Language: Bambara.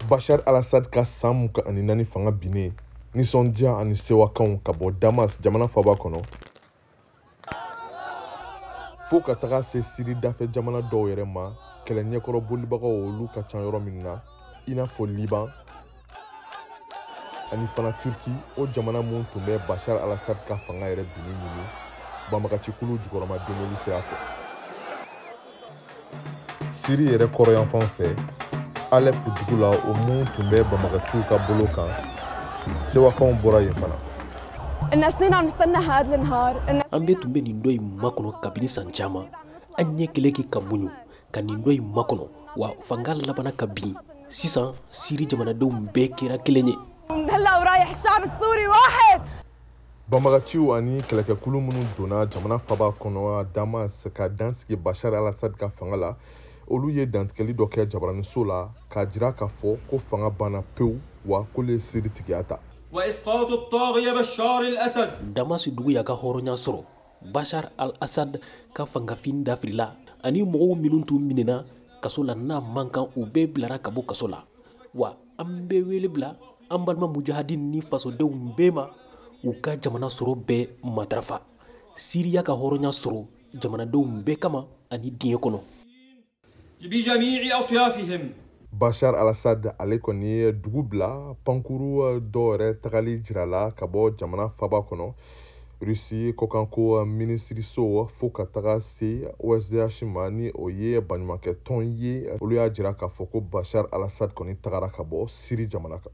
Bashar al-Assad ka san 24 fanga binnen, nisɔndiya ani sewakanw ka bɔ Damas jamana faaba kɔnɔ fo ka taga se Siri dafɛ jamana dɔw yɛrɛ ma, kɛlɛ ɲɛkɔrɔ bolibagaw olu ka ca yɔrɔ minnu na, i n'a fɔ Liban ani fana Turki, o jamana mun tun bɛ Bashar al-Assad ka fanga yɛrɛ binni ɲini banbagacikulu jukɔrɔma donboli sira fɛ. Siri yɛrɛ kɔrɔyanfan fɛ, Alep dugu la, o mun tun bɛ banbagaciw ka bolo kan, sewakanw bɔra yen fana. An bɛɛ tun bɛ nin dɔ in makɔnɔ kabini san caman. An ye kɛlɛ kɛ ka muɲu ka nin dɔ in makɔnɔ, wa fanga labanna ka bin. Sisan Siri jamanadenw bɛɛ kɛra kelen ye. Banbagaciw ani kɛlɛkɛkulu minnu donna jamana faba kɔnɔ Damas ka dan sigi Bashar al-Assad ka fanga la, olu ye dantigɛli dɔ kɛ jabaraniso la k'a jira k'a fɔ ko fanga banna pewu, wa k'olu ye Siri tigiya ta. Damas dugu y'a ka hɔrɔnya sɔrɔ. Bashar al-Assad ka fangafin dafirila, ani mɔgɔw minnu tun minɛna kaso la n'a man kan, u bɛɛ bilara ka bɔ kaso la. Wa an bɛ wele bila an balima mujahadin ni fasodenw bɛɛ ma, u ka jamana sɔrɔ bɛɛ matarafa, Siriya ka hɔrɔnya sɔrɔ jamanadenw bɛɛ kama ani diɲɛ kɔnɔ. Bashar al-Assad ale kɔni ye dugu bila, pankuru dɔw yɛrɛ tagali jirala ka bɔ jamana faba kɔnɔ. Rusi kɔkanko minisiriso fo ka taga se OSDH ma, ni o ye baɲumankɛ tɔn ye, olu y'a jira k'a fɔ ko Bashar al-Assad kɔni tagara ka bɔ Siri jamana kan.